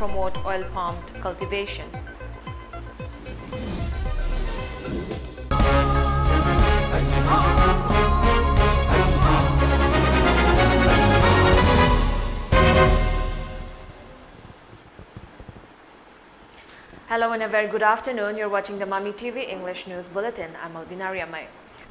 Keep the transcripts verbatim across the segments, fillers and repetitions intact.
promote oil palm cultivation. Hello and a very good afternoon. You're watching the Mami T V English News Bulletin. I'm Albina Riamai.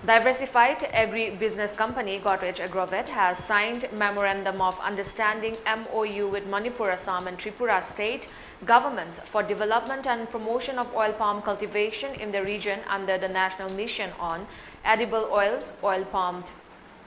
Diversified Agri-Business Company Godrej Agrovet has signed Memorandum of Understanding, M O U, with Manipur, Assam and Tripura state governments for development and promotion of oil palm cultivation in the region under the National Mission on Edible Oils, Oil Palm,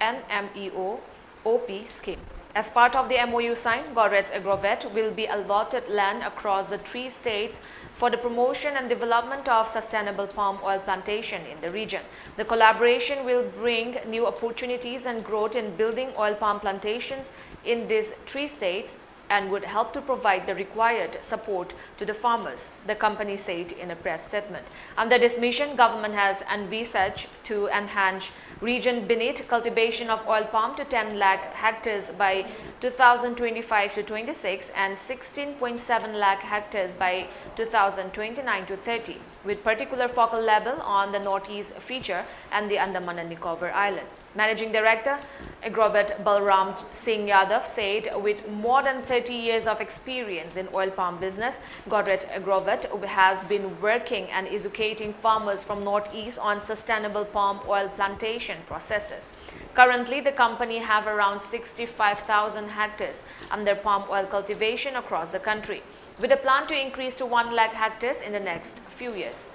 N M E O, O P scheme. As part of the M O U signed, Godrej Agrovet will be allotted land across the three states for the promotion and development of sustainable palm oil plantation in the region. The collaboration will bring new opportunities and growth in building oil palm plantations in these three states and would help to provide the required support to the farmers, the company said in a press statement. Under this mission, government has envisaged to enhance region beneath cultivation of oil palm to ten lakh hectares by two thousand twenty-five to twenty-six and sixteen point seven lakh hectares by two thousand twenty-nine to thirty, with particular focal level on the Northeast feature and the Andaman and Nicobar Island. Managing Director Agrovet Balram Singh Yadav said, with more than thirty years of experience in oil palm business, Godrej Agrovet has been working and educating farmers from Northeast on sustainable palm oil plantation processes. Currently, the company have around sixty-five thousand hectares under palm oil cultivation across the country, with a plan to increase to one lakh hectares in the next few years.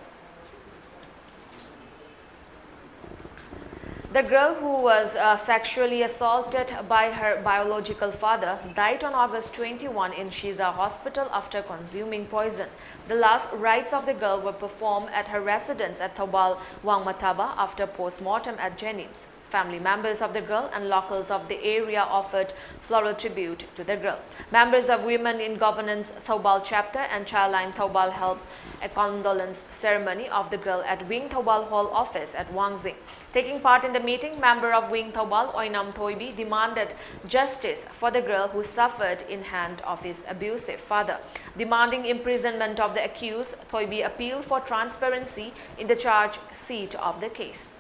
The girl who was, uh, sexually assaulted by her biological father died on August twenty-one in Shiza Hospital after consuming poison. The last rites of the girl were performed at her residence at Thoubal Wangmataba after post-mortem at JNIMS. Family members of the girl and locals of the area offered floral tribute to the girl. Members of Women in Governance Thoubal Chapter and Childline Thoubal held a condolence ceremony of the girl at Wing Thoubal Hall office at Wangzing. Taking part in the meeting, member of Wing Thoubal, Oinam Thoibi, demanded justice for the girl who suffered in hand of his abusive father. Demanding imprisonment of the accused, Thoibi appealed for transparency in the charge sheet of the case.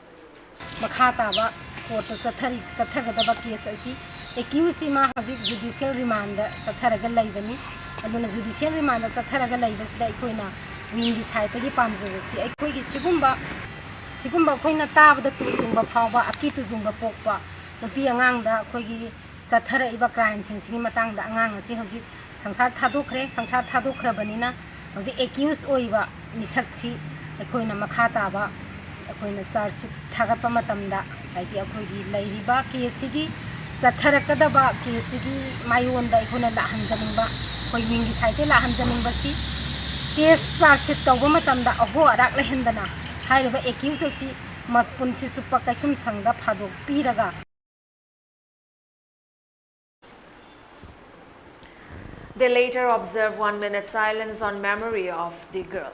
ꯃꯈꯥ ꯇꯥꯕ ꯀꯣꯔꯠꯇ ꯆꯠꯊꯔꯤ ꯆꯠꯊꯒꯗꯕ case ꯑꯁꯤ ꯑꯦꯀ꯭ꯌꯨꯁꯁꯤ ꯃꯥ ꯍꯧꯖꯤꯛ ꯖꯨꯗꯤꯁꯤꯌꯦꯜ ꯔꯤꯃꯥꯟꯗ ꯆꯠꯊꯔꯒ ꯂꯩꯕꯅꯤ꯫ ꯑꯗꯨꯅ ꯖꯨꯗꯤꯁꯤꯌꯦꯜ ꯔꯤꯃꯥꯟꯗ ꯆꯠꯊꯔꯒ ꯂꯩꯕꯁꯤꯗ ꯑꯩꯈꯣꯏꯅ ꯋꯤꯡꯒꯤ ꯁꯥꯏꯠꯇꯒꯤ ꯄꯥꯝꯖꯕꯁꯤ ꯑꯩꯈꯣꯏꯒꯤ ꯁꯤꯒꯨꯝꯕ ꯁꯤꯒꯨꯝꯕ ꯑꯩꯈꯣꯏꯅ ꯇꯥꯕꯗ ꯇꯨ ꯆꯨꯡꯕ ꯐꯥꯎꯕ ꯑꯀꯤ ꯇꯨꯖꯨꯡꯕ ꯄꯣꯛꯄ ꯅꯨꯄꯤ ꯑꯉꯥꯡꯗ ꯑꯩꯈꯣꯏꯒꯤ ꯆꯠꯊꯔꯛꯏꯕ ꯀ꯭ꯔꯥꯏꯝꯁꯤꯡꯁꯤꯒꯤ ꯃꯇꯥꯡꯗ ꯑꯉꯥꯡ ꯑꯁꯤ ꯍꯧꯖꯤꯛ ꯁꯪꯁꯥꯔ ꯊꯥꯗꯣꯛꯈ꯭ꯔꯦ꯫ ꯁꯪꯁꯥꯔ ꯊꯥꯗꯣꯛꯈ꯭ꯔꯕꯅꯤꯅ ꯍꯧꯖꯤꯛ ꯑꯦꯀ꯭ꯌꯨꯁ ꯑꯣꯏꯕ ꯃꯤꯁꯛꯁꯤ ꯑꯩꯈꯣꯏꯅ ꯃꯈꯥ ꯇꯥꯕ ꯑꯩꯈꯣꯏꯅ ꯆꯥꯔꯖ ꯁꯤꯠ ꯊꯥꯒꯠꯄ ꯃꯇꯝꯗ ꯉꯁꯥꯏꯒꯤ ꯑꯩꯈꯣꯏꯒꯤ ꯂꯩꯔꯤꯕ ꯀꯦꯁꯁꯤꯒꯤ ꯆꯠꯊꯔꯛꯀꯗꯕ ꯀꯦꯁꯁꯤꯒꯤ ꯃꯥꯏꯌꯣꯟꯗ ꯑꯩꯈꯣꯏꯅ ꯂꯥꯛꯍꯟꯖꯅꯤꯡꯕ ꯑꯩꯈꯣꯏ ꯋꯤꯡꯒꯤ ꯁꯥꯏꯠꯇꯒꯤ ꯂꯥꯛꯍꯟꯖꯅꯤꯡꯕꯁꯤ ꯀꯦꯁ ꯆꯥꯔꯖ ꯁꯤꯠ ꯇꯧꯕ ꯃꯇꯝꯗ ꯑꯍꯣ ꯑꯔꯥꯛ ꯂꯩꯍꯟꯗꯅ ꯍꯥꯏꯔꯤꯕ ꯑꯦꯀ꯭ꯌꯨꯁ ꯑꯁꯤ ꯃꯄꯨꯟꯁꯤ ꯆꯨꯞꯄ ꯀꯩꯁꯨꯝꯁꯪꯗ ꯐꯥꯗꯣꯛꯄꯤꯔꯒ They later observed one minute silence on memory of the girl.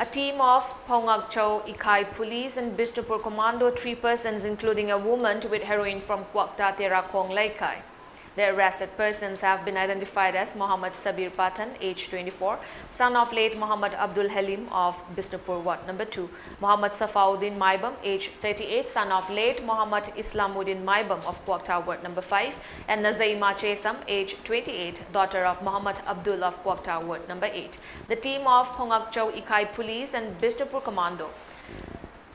A team of Phongakchau Ikhai police and Bishnupur commando, three persons including a woman with heroin from Kwakta Tera Khong Leikai. The arrested persons have been identified as Mohammad Sabir Pathan, age twenty-four, son of late Mohammad Abdul Halim of Bishnupur Ward number two, Mohammad Safauddin Maibam, age thirty-eight, son of late Mohammad Islamuddin Maibam of Kwakta Ward number five, and Nazaima Chesam, age twenty-eight, daughter of Mohammad Abdul of Kwakta Ward number eight. The team of Phongakchau Ikhai Police and Bishnupur Commando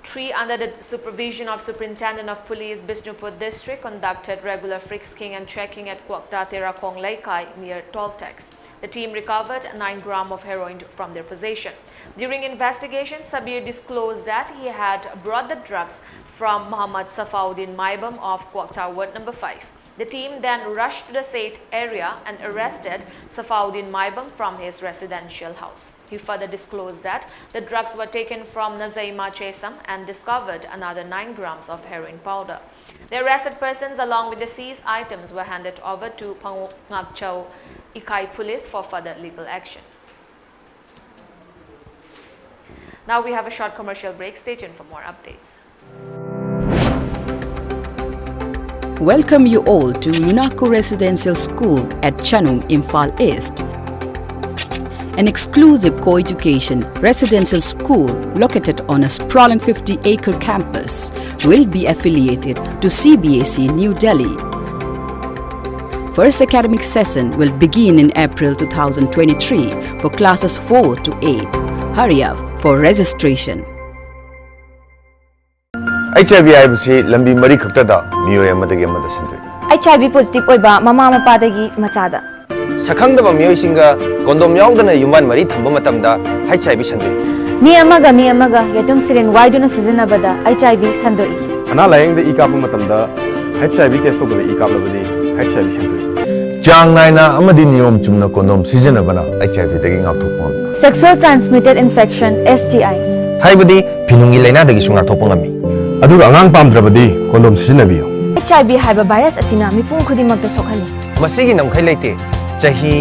three, under the supervision of Superintendent of Police, Bishnupur District, conducted regular frisking and checking at Kwakta Tera Khong Leikai near toll tax. The team recovered nine gram of heroin from their possession. During investigation, Sabir disclosed that he had brought the drugs from Mohammad Safauddin Maibam of Kwakta Ward number five. The team then rushed to the said area and arrested Safauddin Maibam from his residential house. He further disclosed that the drugs were taken from Nazaima Chesam and discovered another nine grams of heroin powder. The arrested persons, along with the seized items, were handed over to Phangokngakchau Ikai Police for further legal action. Now we have a short commercial break. Stay tuned for more updates. Welcome you all to Minako Residential School at Chanung, Imphal East. An exclusive co-education residential school located on a sprawling fifty-acre campus will be affiliated to C B S E New Delhi. First academic session will begin in April two thousand twenty-three for classes four to eight. Hurry up for registration. H I V ꯍꯥꯏꯕꯁꯤ ꯂꯝꯕꯤ ꯃꯔꯤ ꯈꯛꯇꯗ ꯃꯤꯑꯣꯏ ꯑꯃꯗꯒꯤ ꯑꯃꯗ ꯁꯟꯗꯣꯛꯏ꯫ H I V positive ꯑꯣꯏꯕ ꯃꯃꯥ ꯃꯄꯥꯗꯒꯤ ꯃꯆꯥꯗ꯫ ꯁꯛꯈꯪꯗꯕ ꯃꯤꯑꯣꯏꯁꯤꯡꯒ ꯀꯣꯟꯗꯣꯝ ꯌꯥꯎꯗꯅ ꯌꯨꯝꯕꯥꯟ ꯃꯔꯤ ꯊꯝꯕ ꯃꯇꯝꯗ ꯑꯩꯆ ꯑꯥꯏ ꯚꯤ ꯁꯟꯗꯣꯛꯏ꯫ ꯃꯤ ꯑꯃꯒ ꯃꯤ ꯑꯃꯒ ꯌꯦꯇꯨꯝ ꯁꯤꯔꯤꯟ ꯋꯥꯏꯗꯨꯅ ꯁꯤꯖꯤꯟꯅꯕꯗ ꯑꯩꯆ ꯑꯥꯏ ꯚꯤ ꯁꯟꯗꯣꯛꯏ꯫ ꯑꯅꯥ ꯂꯥꯌꯦꯡꯗ ꯏ ꯀꯥꯞꯄ ꯃꯇꯝꯗ ꯑꯩꯆ ꯑꯥꯏ ꯚꯤ ꯇꯦꯁ ꯇꯧꯗꯕ ꯏ ꯀꯥꯞꯂꯕꯗꯤ ꯑꯩꯆ ꯑꯥꯏ ꯚꯤ ꯁꯟꯗꯣꯛꯏ꯫ ꯆꯥꯡ ꯅꯥꯏꯅ ꯑꯃꯗꯤ ꯅꯤꯌꯣꯝ ꯆꯨꯝꯅ ꯀꯣꯟꯗꯣꯝ ꯁꯤꯖꯤꯟꯅꯕꯅ ꯑꯩꯆ ꯑꯥꯏ ꯚꯤꯗꯒꯤ ꯉꯥꯛꯊꯣꯛꯄ ꯉꯝꯃꯤ꯫ Sexual transmitted infection, S T I꯫ ꯍꯥꯏꯕꯗꯤ ꯐꯤꯅꯨꯡꯒꯤ ꯂꯥꯏꯅꯥꯗꯒꯤꯁꯨ ꯉꯥꯛꯊꯣꯛꯄ ꯉꯝꯃꯤ꯫ ꯑꯗꯨꯒ ꯑꯉꯥꯡ ꯄꯥꯝꯗ꯭ꯔꯕꯗꯤ ꯀꯣꯟꯗꯣꯝ ꯁꯤꯖꯤꯟꯅꯕꯤꯌꯨ꯫ ꯑꯩꯆ ꯑꯥꯏ ꯚꯤ ꯍꯥꯏꯕ ꯚꯥꯏꯔꯁ ꯑꯁꯤꯅ ꯃꯤꯄꯨꯝ ꯈꯨꯗꯤꯡꯃꯛꯇ ꯁꯣꯛꯍꯜꯂꯤ꯫ ꯃꯁꯤꯒꯤ ꯅꯝꯈꯩ ꯂꯩꯇꯦ꯫ ꯆꯍꯤ,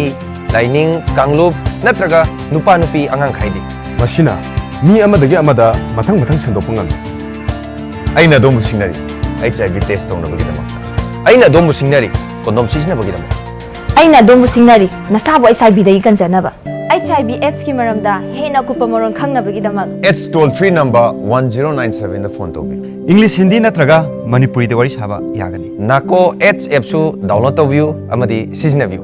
ꯂꯥꯏꯅꯤꯡ, ꯀꯥꯡꯂꯨꯞ ꯅꯠꯇ꯭ꯔꯒ ꯅꯨꯄꯥ ꯅꯨꯄꯤ ꯑꯉꯥꯡ ꯈꯥꯏꯗꯦ꯫ ꯃꯁꯤꯅ ꯃꯤ ꯑꯃꯗꯒꯤ ꯑꯃꯗ ꯃꯊꯪ ꯃꯊꯪ ꯁꯟꯗꯣꯛꯄ ꯉꯝꯃꯤ꯫ ꯑꯩꯅ ꯑꯗꯣꯝꯕꯨ ꯁꯤꯡꯅꯔꯤ, ꯑꯩꯆ ꯑꯥꯏ ꯚꯤ ꯇꯦꯁ ꯇꯧꯅꯕꯒꯤꯗꯃꯛꯇ꯫ ꯑꯩꯅ ꯑꯗꯣꯝꯕꯨ ꯁꯤꯡꯅꯔꯤ, ꯀꯣꯟꯗꯣꯝ ꯁꯤꯖꯤꯟꯅꯕꯒꯤꯗꯃꯛ꯫ ꯑꯩꯅ ꯑꯗꯣꯝꯕꯨ ꯁꯤꯡꯅꯔꯤ, ꯅꯁꯥꯕꯨ ꯑꯩꯆ ꯑꯥꯏ ꯚꯤꯗꯒꯤ ꯀꯟꯖꯅꯕ꯫ ꯑꯩꯆ ꯑꯥꯏ ꯚꯤ ꯑꯦꯗꯁꯀꯤ ꯃꯔꯝꯗ ꯍꯦꯟꯅ ꯑꯀꯨꯞꯄ ꯃꯔꯣꯜ ꯈꯪꯅꯕꯒꯤꯗꯃꯛ꯫ AIDS toll free number one zero nine ꯁꯚꯦꯟꯗ ꯐꯣꯟ ꯇꯧꯕꯤꯌꯨ꯫ ꯏꯪꯂꯤꯁ, ꯍꯤꯟꯗꯤ ꯅꯠꯇ꯭ꯔꯒ ꯃꯅꯤꯄꯨꯔꯤꯗ ꯋꯥꯔꯤ ꯁꯥꯕ ꯌꯥꯒꯅꯤ꯫ ꯅꯥꯀꯣ ꯑꯦꯗꯁ ꯑꯦꯞꯁꯨ ꯗꯥꯎꯟꯂꯣꯗ ꯇꯧꯕꯤꯌꯨ ꯑꯃꯗꯤ ꯁꯤꯖꯤꯟꯅꯕꯤꯌꯨ꯫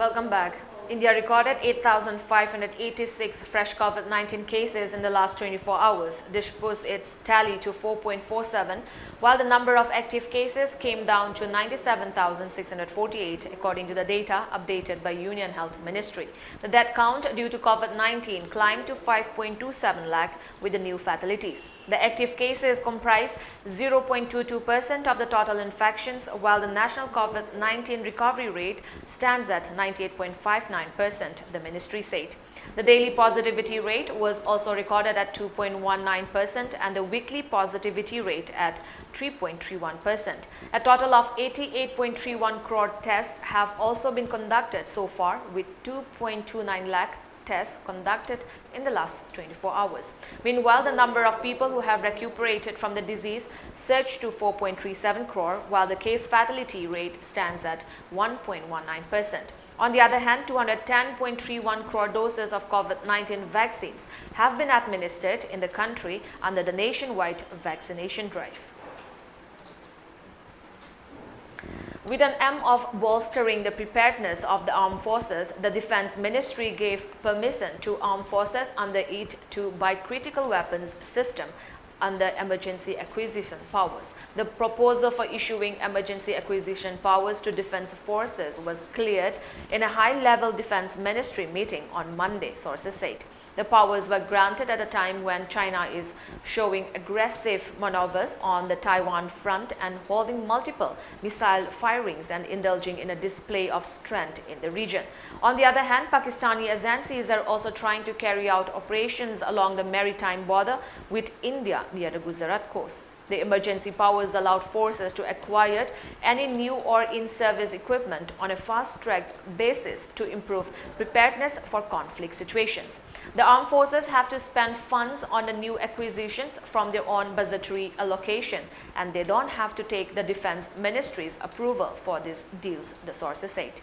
Welcome back. India recorded eight thousand five hundred eighty-six fresh COVID nineteen cases in the last twenty-four hours. This pushed its tally to four point four seven, while the number of active cases came down to ninety-seven thousand six hundred forty-eight, according to the data updated by Union Health Ministry. The death count due to COVID nineteen climbed to five point two seven lakh with the new fatalities. The active cases comprise zero point two two percent of the total infections, while the national COVID nineteen recovery rate stands at ninety-eight point five nine percent, the ministry said. The daily positivity rate was also recorded at two point one nine percent and the weekly positivity rate at three point three one percent. A total of eighty-eight point three one crore tests have also been conducted so far, with two point two nine lakh tests conducted in the last twenty-four hours. Meanwhile, the number of people who have recuperated from the disease surged to four point three seven crore, while the case fatality rate stands at one point one nine percent. On the other hand, two hundred ten point three one crore doses of COVID nineteen vaccines have been administered in the country under the nationwide vaccination drive. With an aim of bolstering the preparedness of the armed forces, the Defense Ministry gave permission to armed forces under it to buy critical weapons system under emergency acquisition powers. The proposal for issuing emergency acquisition powers to defense forces was cleared in a high-level Defense Ministry meeting on Monday, sources said. The powers were granted at a time when China is showing aggressive maneuvers on the Taiwan front and holding multiple missile firings and indulging in a display of strength in the region. On the other hand, Pakistani agencies are also trying to carry out operations along the maritime border with India near the Gujarat coast. The emergency powers allowed forces to acquire any new or in-service equipment on a fast-track basis to improve preparedness for conflict situations. The armed forces have to spend funds on the new acquisitions from their own budgetary allocation, and they don't have to take the defense ministry's approval for these deals, the sources said.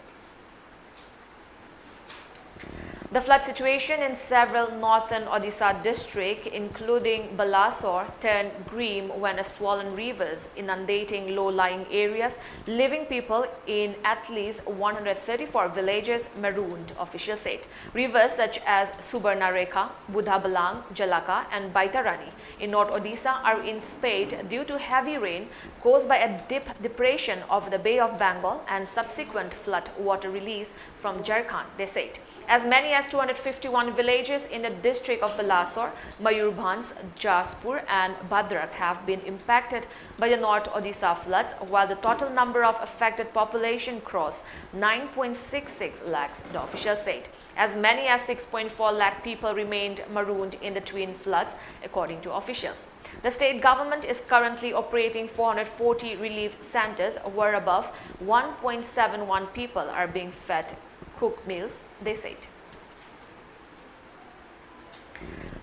The flood situation in several northern Odisha districts, including Balasore, turned grim when a swollen rivers inundating low-lying areas, leaving people in at least one hundred thirty-four villages marooned, officials said. Rivers such as Subarnarekha, Budhabalang, Jalaka, and Baitarani in North Odisha are in spate due to heavy rain caused by a deep depression of the Bay of Bengal and subsequent flood water release from Jharkhand, they said. As many as two hundred fifty-one villages in the district of Balasore, Mayurbhanj, Jaspur, and Bhadrak have been impacted by the North Odisha floods, while the total number of affected population crossed nine point six six lakhs, the officials said. As many as six point four lakh people remained marooned in the twin floods, according to officials. The state government is currently operating four hundred forty relief centers, where above one point seven one people are being fed cooked meals, they said.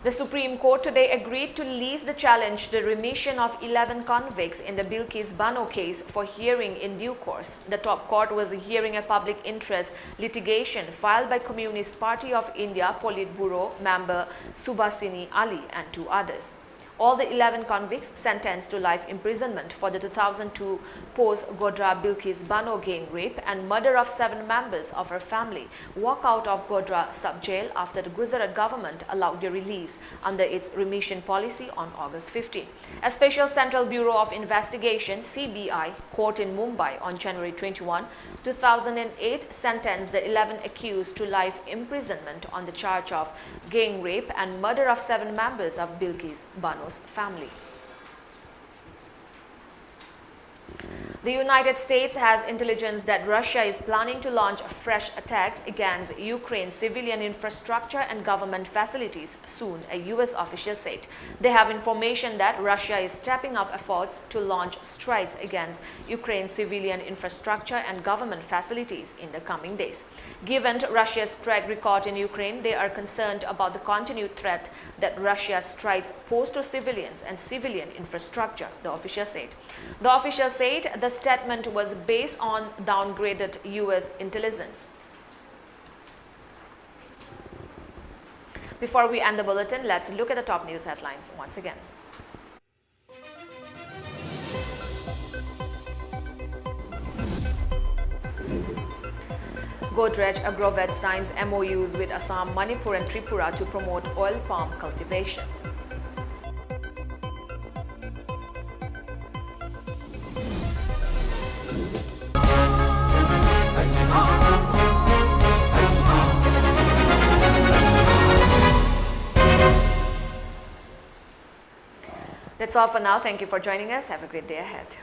The Supreme Court today agreed to list the challenge to the remission of eleven convicts in the Bilkis Bano case for hearing in due course. The top court was hearing a public interest litigation filed by Communist Party of India Politburo member Subhasini Ali and two others. All the eleven convicts sentenced to life imprisonment for the two thousand two post Godhra Bilkis Bano gang rape and murder of seven members of her family walkout of Godhra sub-jail after the Gujarat government allowed their release under its remission policy on August fifteen. A special Central Bureau of Investigation, C B I, court in Mumbai on January twenty-one, two thousand eight sentenced the eleven accused to life imprisonment on the charge of gang rape and murder of seven members of Bilkis Bano's family. The United States has intelligence that Russia is planning to launch fresh attacks against Ukraine's civilian infrastructure and government facilities soon, a U S official said. They have information that Russia is stepping up efforts to launch strikes against Ukraine's civilian infrastructure and government facilities in the coming days. Given Russia's track record in Ukraine, they are concerned about the continued threat that Russia's strikes pose to civilians and civilian infrastructure, the official said. The official said the statement was based on downgraded U S intelligence. Before we end the bulletin, let's look at the top news headlines once again. Godrej Agrovet signs M O Us with Assam, Manipur and Tripura to promote oil palm cultivation. That's all for now. Thank you for joining us. Have a great day ahead.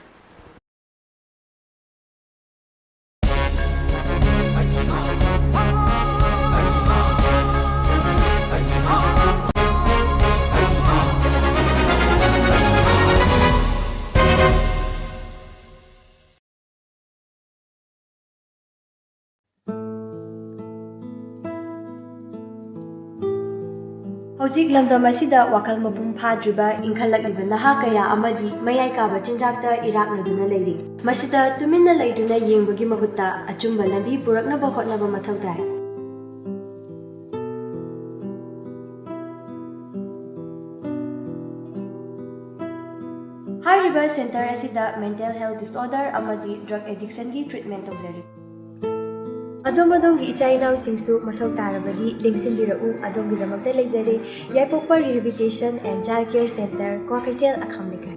ꯍꯧꯖꯤꯛ ꯂꯝꯗꯝ ꯑꯁꯤꯗ ꯋꯥꯈꯜ ꯃꯄꯨꯡ ꯐꯥꯗ꯭ꯔꯤꯕ ꯏꯟꯈꯠꯂꯛꯂꯤꯕ ꯅꯍꯥ ꯀꯌꯥ ꯑꯃꯗꯤ ꯃꯌꯥꯏ ꯀꯥꯕ ꯆꯤꯟꯖꯥꯛꯇ ꯏꯔꯥꯛꯅꯗꯨꯅ ꯂꯩꯔꯤ꯫ ꯃꯁꯤꯗ ꯇꯨꯃꯤꯟꯅ ꯂꯩꯗꯨꯅ ꯌꯦꯡꯕꯒꯤ ꯃꯍꯨꯠꯇ ꯑꯆꯨꯝꯕ ꯂꯝꯕꯤ ꯄꯨꯔꯛꯅꯕ ꯍꯣꯠꯅꯕ ꯃꯊꯧ ꯇꯥꯏ꯫ ꯍꯥꯏꯔꯤꯕ ꯁꯦꯟꯇꯔ ꯑꯁꯤꯗ mental health disorder ꯑꯃꯗꯤ drug addiction ꯒꯤ treatment ꯇꯧꯖꯔꯤ꯫ ꯑꯗꯣꯝ ꯑꯗꯣꯝꯒꯤ ꯏꯆꯥ ꯏꯅꯥꯎꯁꯤꯡꯁꯨ ꯃꯊꯧ ꯇꯥꯔꯕꯗꯤ ꯂꯦꯡꯁꯤꯟꯕꯤꯔꯛꯎ꯫ ꯑꯗꯣꯝꯒꯤꯗꯃꯛꯇ ꯂꯩꯖꯔꯦ ꯌꯥꯏꯄꯣꯛꯄ Rehabilitation and Child Care Center, Kwakeithel, ꯑꯈꯥꯝ ꯂꯩꯀꯥꯏ꯫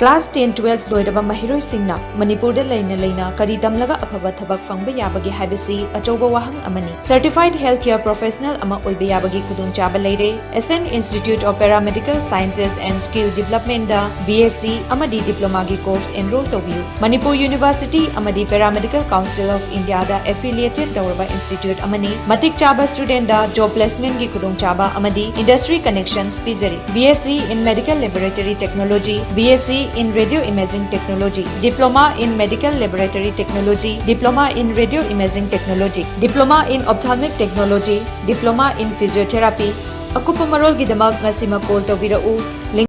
Class ten, twelve ꯂꯣꯏꯔꯕ ꯃꯍꯩꯔꯣꯏꯁꯤꯡꯅ ꯃꯅꯤꯄꯨꯔꯗ ꯂꯩꯅ ꯂꯩꯅ ꯀꯔꯤ ꯇꯝꯂꯒ ꯑꯐꯕ ꯊꯕꯛ ꯐꯪꯕ ꯌꯥꯕꯒꯦ ꯍꯥꯏꯕꯁꯤ ꯑꯆꯧꯕ ꯋꯥꯍꯪ ꯑꯃꯅꯤ꯫ Certified healthcare professional ꯑꯃ ꯑꯣꯏꯕ ꯌꯥꯕꯒꯤ ꯈꯨꯗꯣꯡꯆꯥꯕ ꯂꯩꯔꯦ꯫ Ascent Institute of Paramedical Sciences and Skill Developmentꯗ B S C ꯑꯃꯗꯤ Diplomaꯒꯤ course enroll ꯇꯧꯕꯤꯌꯨ꯫ ꯃꯅꯤꯄꯨꯔ University ꯑꯃꯗꯤ Paramedical Council of Indiaꯗ affiliated ꯇꯧꯔꯕ institute ꯑꯃꯅꯤ꯫ ꯃꯇꯤꯛ ꯆꯥꯕ studentꯗ job placementꯀꯤ ꯈꯨꯗꯣꯡꯆꯥꯕ ꯑꯃꯗꯤ industry connections ꯄꯤꯖꯔꯤ꯫ B S C in Medical Laboratory Technology, B S C in Radio Imaging Technology, Diploma in Medical Laboratory Technology, Diploma in Radio Imaging Technology, Diploma in Ophthalmic Technology, Diploma in Physiotherapy꯫ ꯑꯀꯨꯞꯄ ꯃꯔꯣꯜꯒꯤꯗꯃꯛ ꯉꯁꯤꯃꯛ call ꯇꯧꯕꯤꯔꯛꯎ꯫